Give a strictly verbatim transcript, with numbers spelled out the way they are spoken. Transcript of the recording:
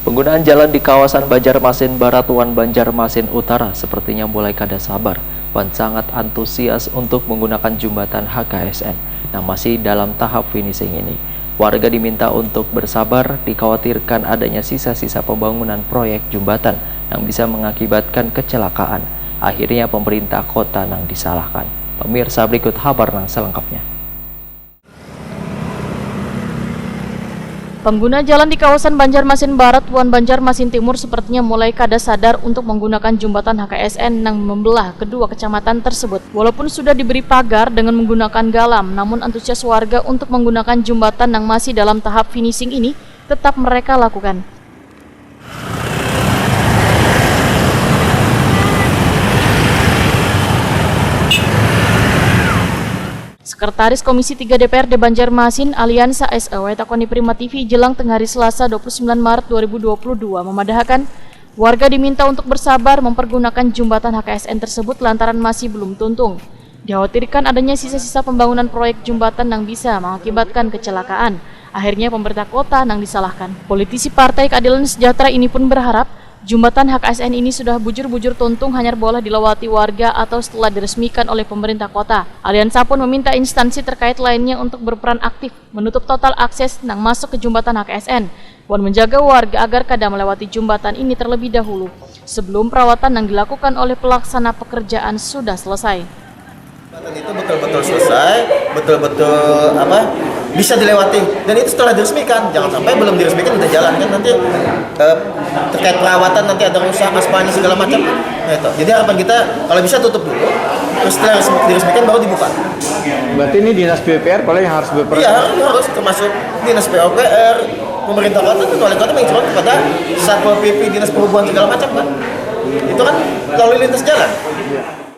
Penggunaan jalan di kawasan Banjarmasin Barat wan Banjarmasin Utara sepertinya mulai kada sabar wan sangat antusias untuk menggunakan jembatan H K S N nang masih dalam tahap finishing ini. Warga diminta untuk bersabar, dikhawatirkan adanya sisa-sisa pembangunan proyek jembatan yang bisa mengakibatkan kecelakaan. Akhirnya pemerintah kota nang disalahkan. Pemirsa, berikut habar nang selengkapnya. Pengguna jalan di kawasan Banjarmasin Barat wan Banjarmasin Timur sepertinya mulai kada sadar untuk menggunakan jembatan H K S N nang membelah kedua kecamatan tersebut. Walaupun sudah diberi pagar dengan menggunakan galam, namun antusias warga untuk menggunakan jembatan yang masih dalam tahap finishing ini tetap mereka lakukan. Sekretaris Komisi tiga D P R D Banjarmasin, Aliansa S E W, takoni Prima T V jelang tengah hari Selasa, dua puluh sembilan Maret dua ribu dua puluh dua, memadahakan warga diminta untuk bersabar mempergunakan jembatan H K S N tersebut lantaran masih belum tuntung. Dikhawatirkan adanya sisa-sisa pembangunan proyek jembatan yang bisa mengakibatkan kecelakaan. Akhirnya pemerintah kota nang disalahkan. Politisi Partai Keadilan Sejahtera ini pun berharap jembatan H K S N ini sudah bujur-bujur tuntung hanyar boleh dilewati warga atau setelah diresmikan oleh pemerintah kota. Aliansa pun meminta instansi terkait lainnya untuk berperan aktif menutup total akses nang masuk ke jembatan H K S N wan menjaga warga agar kada melewati jembatan ini terlebih dahulu sebelum perawatan yang dilakukan oleh pelaksana pekerjaan sudah selesai. Jembatan itu betul-betul selesai, betul-betul apa bisa dilewati, dan itu setelah diresmikan. Jangan sampai belum diresmikan udah jalan kan, nanti eh, terkait perawatan nanti ada rusak aspalnya segala macam. Nah, itu. Jadi harapan kita kalau bisa tutup dulu, terus setelah resmi- diresmikan baru dibuka. Berarti ini dinas P U P R paling yang harus berperan. Iya, harus, harus termasuk dinas P U P R, pemerintah kota dan wali kota mengizinkan kepada satpol P P, dinas perhubungan segala macam kan. Itu kan lalu lintas jalan.